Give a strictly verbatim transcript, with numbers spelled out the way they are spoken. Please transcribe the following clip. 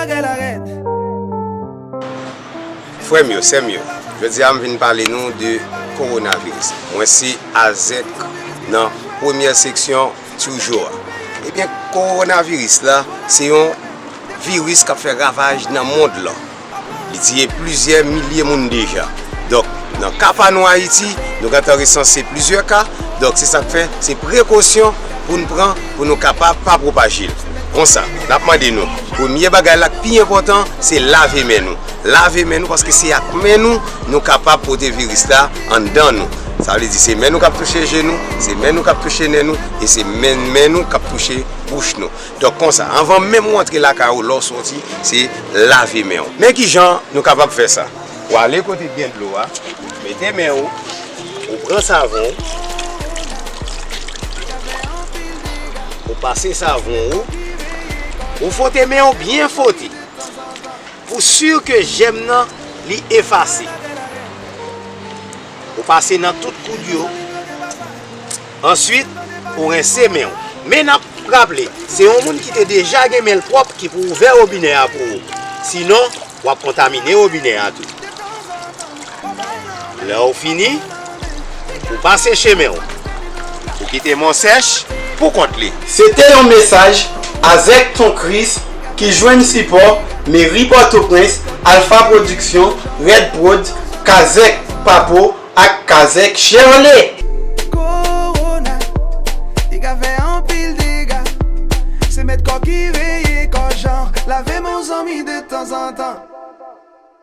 Bagay la rèd. Frè m yo, sè m yo, jodi a m vin pale nou de kowonaviris. Mwen se Azèk nan premyè seksyon Tiwjou a. Ebyen, kowonaviris la, se yon viris k ap fè ravaj nan mond lan. Li tiye plizyè milye moun deja. Donk, nan ka pa nou Ayiti, nou gentan resanse plizyè ka. Donk, se sa k fè, se prekosyon pou n pran pou nou kapab pa pwopaje l. Konsa, n ap mande nou, premye bagay la k pi enpòtan, se lave men nou. Lave men nou, paske se ak men nou, nou kapab pote viris la anndan nou. Sa vle di, se men nou k ap touche je nou, se men nou k ap touche nen nou, e se men, men nou k ap touche bouch nou. Donk, konsa, anvan menm ou antre lakay ou, lè w soti, se lave men w. Men kijan nou kapab fè sa? Ou ale kote k gen dlo a, mete men ou, ou pran savon, ou pase savon ou, ou fwote men ou byen fwote, pou si ke jèm nan li efase. Ou pase nan tout koud yo. Answit, ou rense men w. Men n ap raple, se yon moun ki te deja gen men l pwòp ki pou ouvè wobinè a pou ou. Sinon, w ap kontamine wobinè a tou. Lè w fini, ou pa seche men w. Ou kite men w sèch pou kont li. Se te yon mesaj Azèk Ton Kris ki jwenn sipò Meri Pòtoprens, Alpha Production, Red Prod, Kazèk Papo ak Kazèk Chevrolet. Kowona, li ka fè anpil dega. Se mèt kò ki veye kò jan. Lave men w zanmi de tanzantan.